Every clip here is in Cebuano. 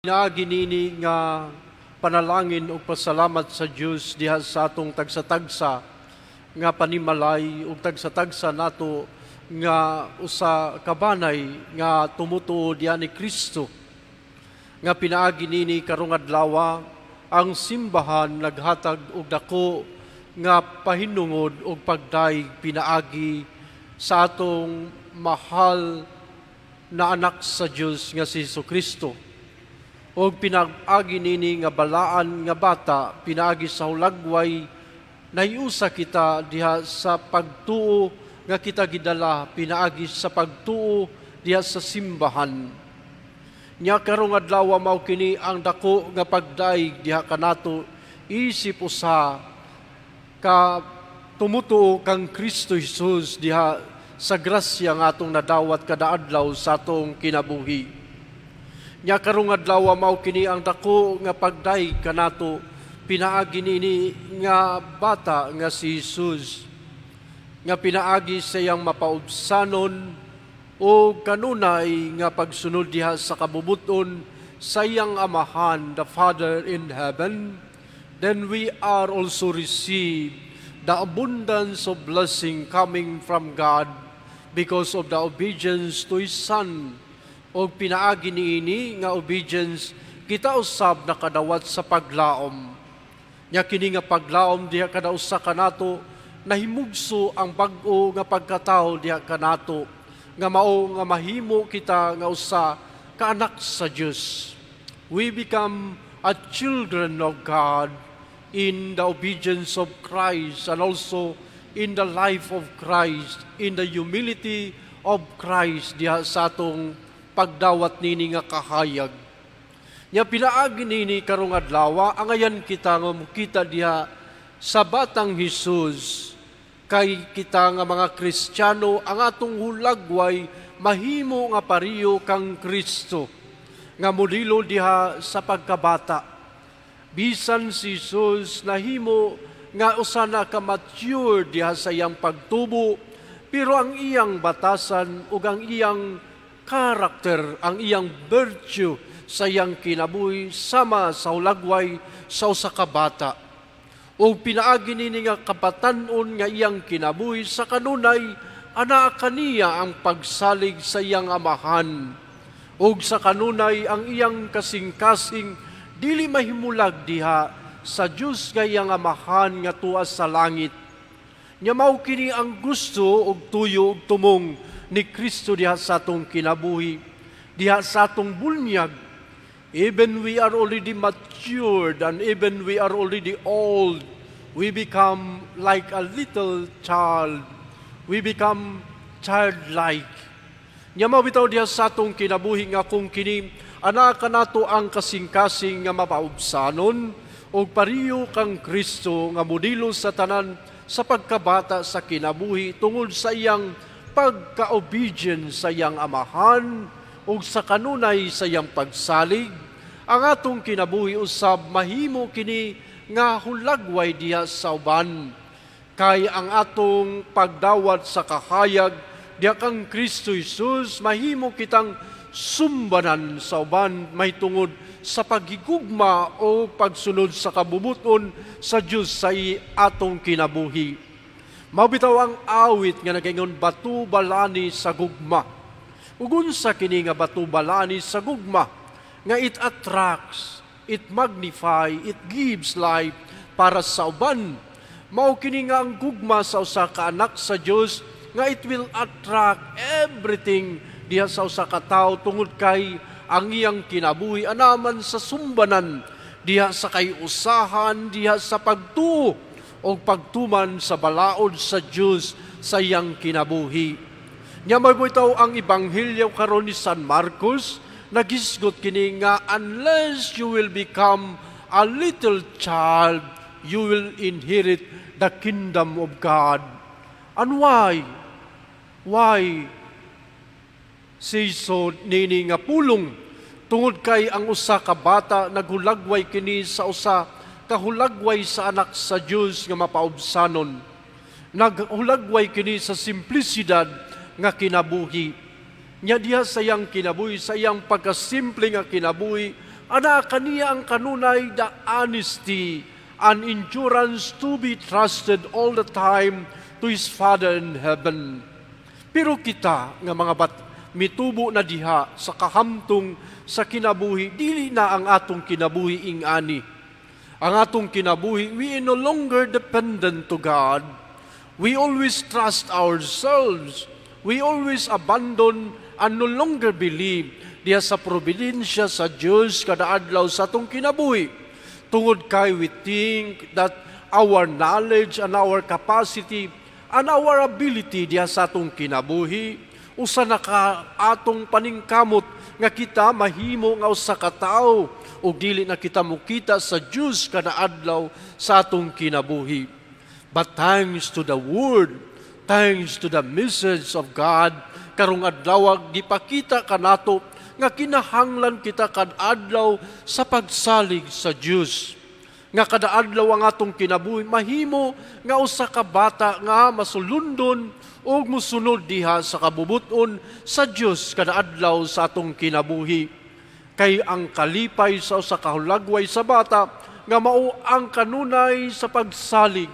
Pinaagi nini nga panalangin ug pasalamat sa Dios diha sa atong tagsa-tagsa nga panimalay ug tagsa-tagsa nato nga usa ka banay nga tumutuo diha ni Kristo, nga pinaagi nini karong adlaw ang simbahan naghatag og dako nga pahinungod ug pagdayeg pinaagi sa atong mahal na anak sa Dios nga si Hesus Kristo, ug pinaagi nini nga balaan nga bata, pinaagi sa hulagway, nahiusa kita diha sa pagtuo nga kita gidala pinaagi sa pagtuo diha sa simbahan. Nya karong adlaw, mao kini ang dako nga pagdayeg diha kanato isip usa ka tumutuo kang Kristo Jesus diha sa grasya nga atong nadawat kada adlaw sa atong kinabuhi. Nya karong adlaw, mao kini ang dako nga pagdayeg kanato pinaagi nini nga bata nga si Jesus, nga pinaagi sa iyang mapaubsanon o kanunay nga pagsunod diha sa kabubuton sa iyang Amahan, the Father in heaven, then we are also receive the abundance of blessing coming from God because of the obedience to His Son. Og pinaagi niini nga obedience, kita usab nakadawat sa paglaom. Nya kini nga paglaom diha kada usa kanato, nahimugso ang bag-o nga pagkatao diha kanato, nga mao nga mahimo kita nga usa ka anak sa Dios. We become a children of God in the obedience of Christ and also in the life of Christ, in the humility of Christ diha sa atong pagdawat nini nga kahayag. Nya pinaagi nini karong adlaw, angayan kita nga mukita diha sa batang Hesus, kay kita nga mga Kristiyano, ang atong hulagway mahimo nga pariyo kang Kristo nga modelo diha sa pagkabata. Bisan si Jesus nahimo nga usa na ka mature diha sa iyang pagtubo, pero ang iyang batasan ug ang iyang karakter, ang iyang virtue sa iyang kinabuhi sama sa hulagway sa usa ka bata. Ug pinaagi nini nga kabatan-on nga iyang kinabuhi, sa kanunay anaa kaniya ang pagsalig sa iyang Amahan. Ug sa kanunay ang iyang kasing-kasing dili mahimulag diha sa Dios nga iyang Amahan nga tuwa sa langit. Nya mao kini ang gusto ug tuyo ug tumong ni Kristo diha sa atong kinabuhi, diha sa atong bunyag. Even we are already matured and even we are already old, we become like a little child. We become childlike. Nya mao bitaw diha sa atong kinabuhi nga kung kini anaa kanato ang kasing-kasing nga mapaubsanon og pariyo kang Kristo nga modelo sa tanan sa pagkabata sa kinabuhi tungod sa iyang pagka-obedience sa iyang Amahan ug sa kanunay sa iyang pagsalig, ang atong kinabuhi usab mahimo kini nga hulagway diha sa uban, kay ang atong pagdawat sa kahayag diha kang Kristo Jesus, mahimo kitang sumbanan sa uban mahitungod sa paghigugma o pagsunod sa kabubuton sa Dios sa atong kinabuhi. Mao bitaw ang awit nga nagaingon, "Bato balani sa gugma." Ug unsa kini nga bato balani sa gugma? Nga it attracts, it magnify, it gives life para sa uban. Mao kini nga ang gugma sa usa ka anak sa Dios nga it will attract everything diha sa usa ka tawo, tungod kay ang iyang kinabuhi anaa man sa sumbanan diha sa kay-usahan, diha sa pagtuo o pagtuman sa balaod sa Dios sa iyang kinabuhi. Nya mao bitaw ang Ebanghelyo karon ni San Marcos, nagisgot kini nga unless you will become a little child, you will inherit the kingdom of God. And why? Why say so nini nga pulong? Tungod kay ang usa ka bata naghulagway kini sa usa kahulagway sa anak sa Dios nga mapaubsanon. Naghulagway kini sa simplisidad nga kinabuhi. Nya diha sa iyang kinabuhi, sa iyang pagkasimple nga kinabuhi, Ana kaniya ang kanunay, the honesty and endurance to be trusted all the time to His Father in heaven. Pero kita nga mga bat mitubo na diha sa kahamtong sa kinabuhi, dili na ang atong kinabuhi ing-ani. Ang atong kinabuhi, we are no longer dependent to God. We always trust ourselves. We always abandon and no longer believe diha sa providensya sa Diyos kada adlaw sa atong kinabuhi. Tungod kay we think that our knowledge and our capacity and our ability diha sa atong kinabuhi, usa na ka atong paningkamot nga kita mahimo nga usa ka tawo ug dili na kita mukita sa Dios kada adlaw sa atong kinabuhi. But thanks to the Word, thanks to the message of God, karong adlaw gipakita kanato nga kinahanglan kita kad adlaw sa pagsalig sa Dios. Nga kada adlaw ang atong kinabuhi mahimo nga usa ka bata nga masulundon ug musunod diha sa kabubut-on sa Dios kada adlaw sa atong kinabuhi. Kay ang kalipay sa usa ka hulagway sa bata nga mao ang kanunay sa pagsalig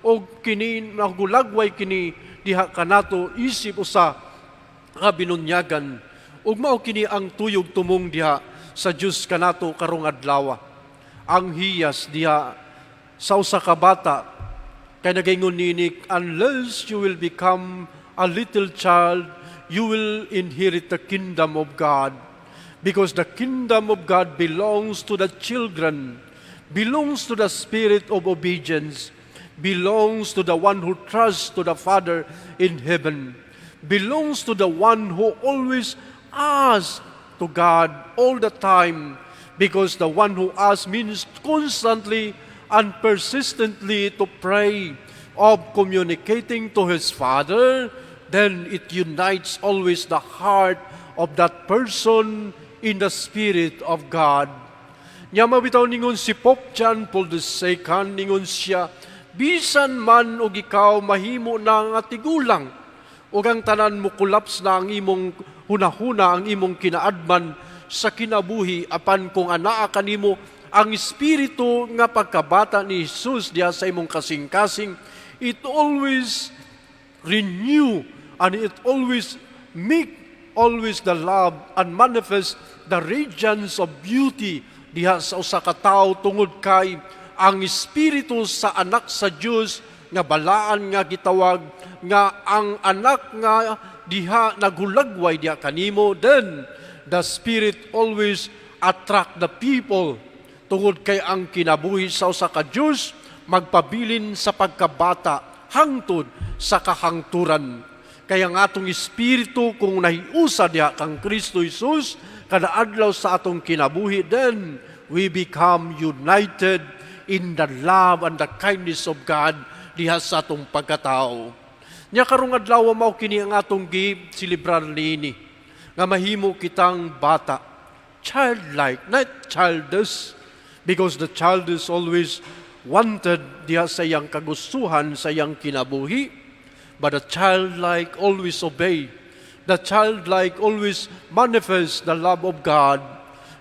og kini nagulagway kini diha kanato isip usa ka binunyagan, ug mao kini ang tuyog tumong diha sa Dios kanato karong adlaw. Ang hiyas diha sa usa ka bata, kay nagaingon nini, "Unless you will become a little child, you will inherit the kingdom of God," because the kingdom of God belongs to the children, belongs to the spirit of obedience, belongs to the one who trusts to the Father in heaven, belongs to the one who always asks to God all the time, because the one who asks means constantly and persistently to pray of communicating to his Father. Then it unites always the heart of that person in the Spirit of God. Nya mabitaw ningon si Pope John Paul II, ningon siya, bisan man og ikaw mahimo na nga tigulang, ug ang tanan mo collapse na ang imong hunahuna, ang imong kinaadman sa kinabuhi, apan kung anaa kanimo ang espiritu nga pagkabata ni Jesus diha sa imong kasing-kasing, it always renew and it always make always the love and manifest the radiance of beauty diha sa usa ka tawo, tungod kay ang espiritu sa anak sa Dios nga balaan nga gitawag nga ang anak nga diha naghulagway diha kanimo, then the Spirit always attract the people, tungod kay ang kinabuhi sa usa ka Dios magpabilin sa pagkabata hangtod sa kahangturan. Kaya ang atong espiritu kung nahiusa diha kang Kristo Jesus kada adlaw sa atong kinabuhi, then we become united in the love and the kindness of God diha sa atong pagkatao. Nya karong adlaw, mao kini ang atong gi selebrar niini nga mahimo kitang bata, childlike, not childish, because the child is always wanted diha sa iyang kagustuhan sa iyang kinabuhi, but the childlike always obey. The childlike always manifest the love of God.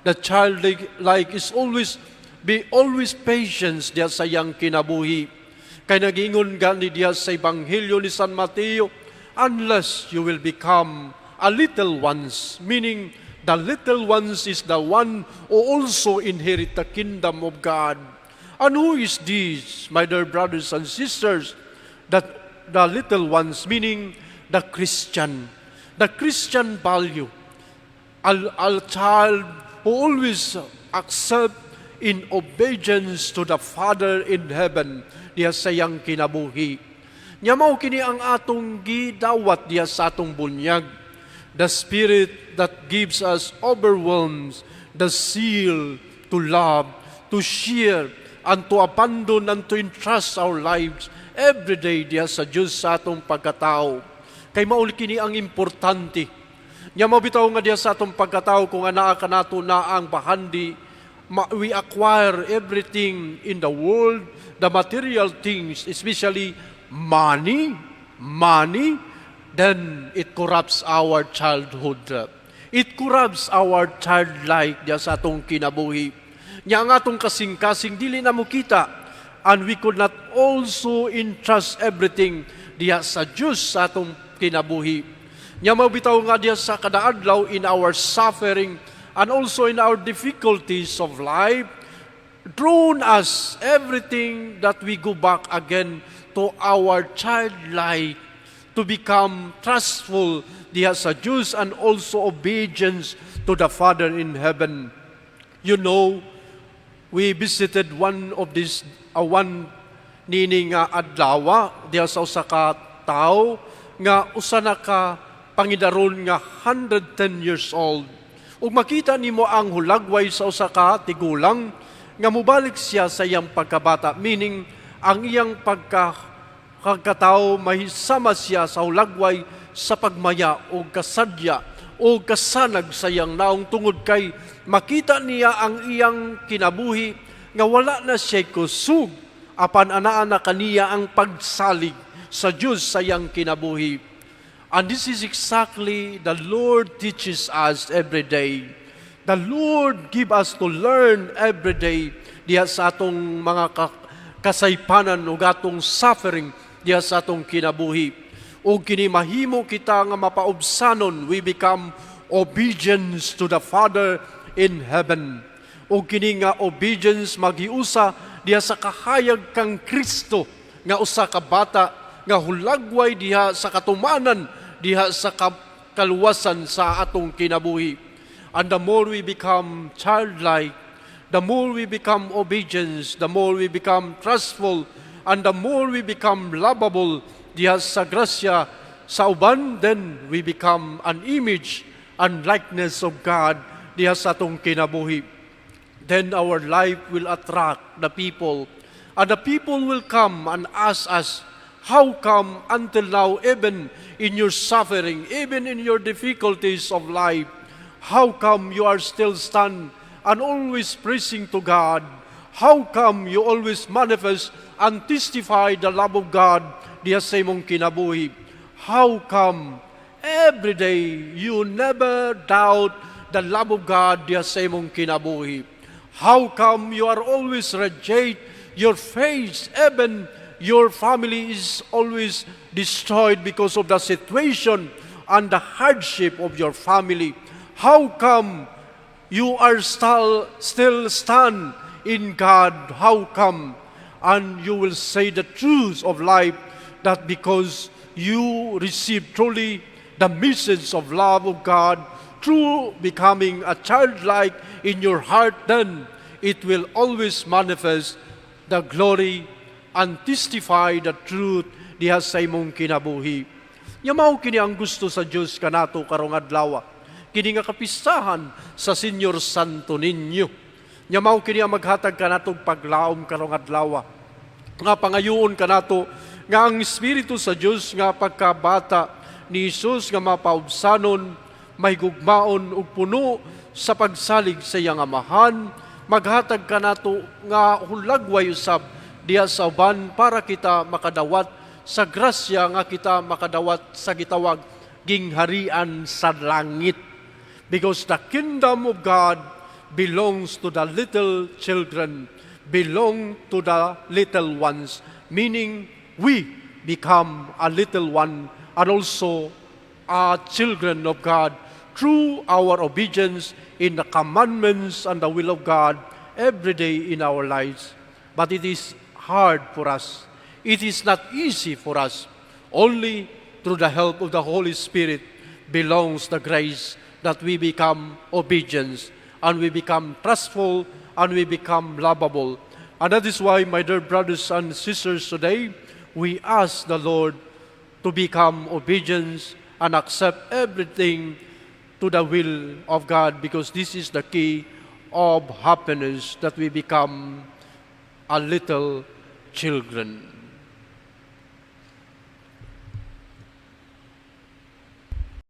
The childlike is always be always patience diha sa iyang kinabuhi. Kay nagingon gani diha sa Ebanghelyo ni San Mateo, "Unless you will become a little ones," meaning the little ones is the one who also inherit the kingdom of God. And who is this, my dear brothers and sisters? That the little ones, meaning the Christian value. A child who always accept in obedience to the Father in heaven diha sa iyang kinabuhi. Nya mao kini ang atong gidawat diha sa atong bunyag. The Spirit that gives us overwhelms the zeal to love, to share, and to abandon and to entrust our lives every day diha sa Diyos sa atong pagkatao. Kay mao kini ang importante. Nya mao bitaw nga diha sa atong pagkatao, kung anaa kanato na ang bahandi, we acquire everything in the world, the material things, especially money, money, then it corrupts our childhood. It corrupts our childlike diya sa atong kinabuhi. Nya ang atong kasing-kasing dili na mo kita and we could not also entrust everything diya sa Dios sa atong kinabuhi. Nya mao bitaw nga diya sa kada adlaw, in our suffering and also in our difficulties of life, drawn us everything that we go back again to our childlike, to become trustful diha sa Diyos and also obedience to the Father in heaven. We visited one of these, one nini nga adlawa diha sa usa ka tawo nga usa na ka pangidaron nga 110 years old. Ug makita nimo ang hulagway sa usa ka tigulang nga mubalik siya sa iyang pagkabata, meaning ang iyang pagkatao mahisama siya sa hulagway sa pagmaya o kasadya o kasanag sa iyang naong, tungod kay makita niya ang iyang kinabuhi nga wala na siya kusog, apan anaa na kaniya ang pagsalig sa Dios sa iyang kinabuhi. And this is exactly the Lord teaches us every day. The Lord give us to learn every day diha sa atong mga kasaypanan ug atong suffering diha sa atong kinabuhi. Ug kini mahimo kita nga mapaubsanon, we become obedience to the Father in heaven. Ug kini nga obedience magiusa diha sa kahayag kang Kristo nga usa ka bata nga hulagway diha sa katumanan, diha sa kaluwasan sa atong kinabuhi. And the more we become childlike, the more we become obedience, the more we become trustful, and the more we become lovable diha sa grasya sa uban, then we become an image and likeness of God diha sa atong kinabuhi. Then our life will attract the people. And the people will come and ask us, "How come until now, even in your suffering, even in your difficulties of life, how come you are still stand and always praising to God? How come you always manifest and testify the love of God diha sa imong kinabuhi? How come every day you never doubt the love of God diha sa imong kinabuhi? How come you are always radiate your face, even your family is always destroyed because of the situation and the hardship of your family? How come you are still stand in God? How come?" And you will say the truth of life, that because you receive truly the message of love of God through becoming a childlike in your heart, then it will always manifest the glory and testify the truth diha sa imong kinabuhi. Nya mao kini ang gusto sa Dios kanato karong adlaw. Kini nga kapistahan sa Señor Santo Niño. Nya mao kini ang maghatag kanatong paglaom karong adlaw. Nga pangayoon kanato nga ang Espiritu sa Dios nga pagkabata ni Jesus nga mapaubsanon, mahigugmaon ug puno sa pagsalig sa iyang Amahan, maghatag kanato nga hulagway usab diha sa uban para kita makadawat sa grasya nga kita makadawat sa gitawag gingharian sa langit. Because the kingdom of God belongs to the little children, belong to the little ones, meaning we become a little one and also are children of God through our obedience in the commandments and the will of God every day in our lives. But it is hard for us. It is not easy for us. Only through the help of the Holy Spirit belongs the grace that we become obedient and we become trustful and we become lovable. And that is why, my dear brothers and sisters, today we ask the Lord to become obedient and accept everything to the will of God, because this is the key of happiness, that we become a little children.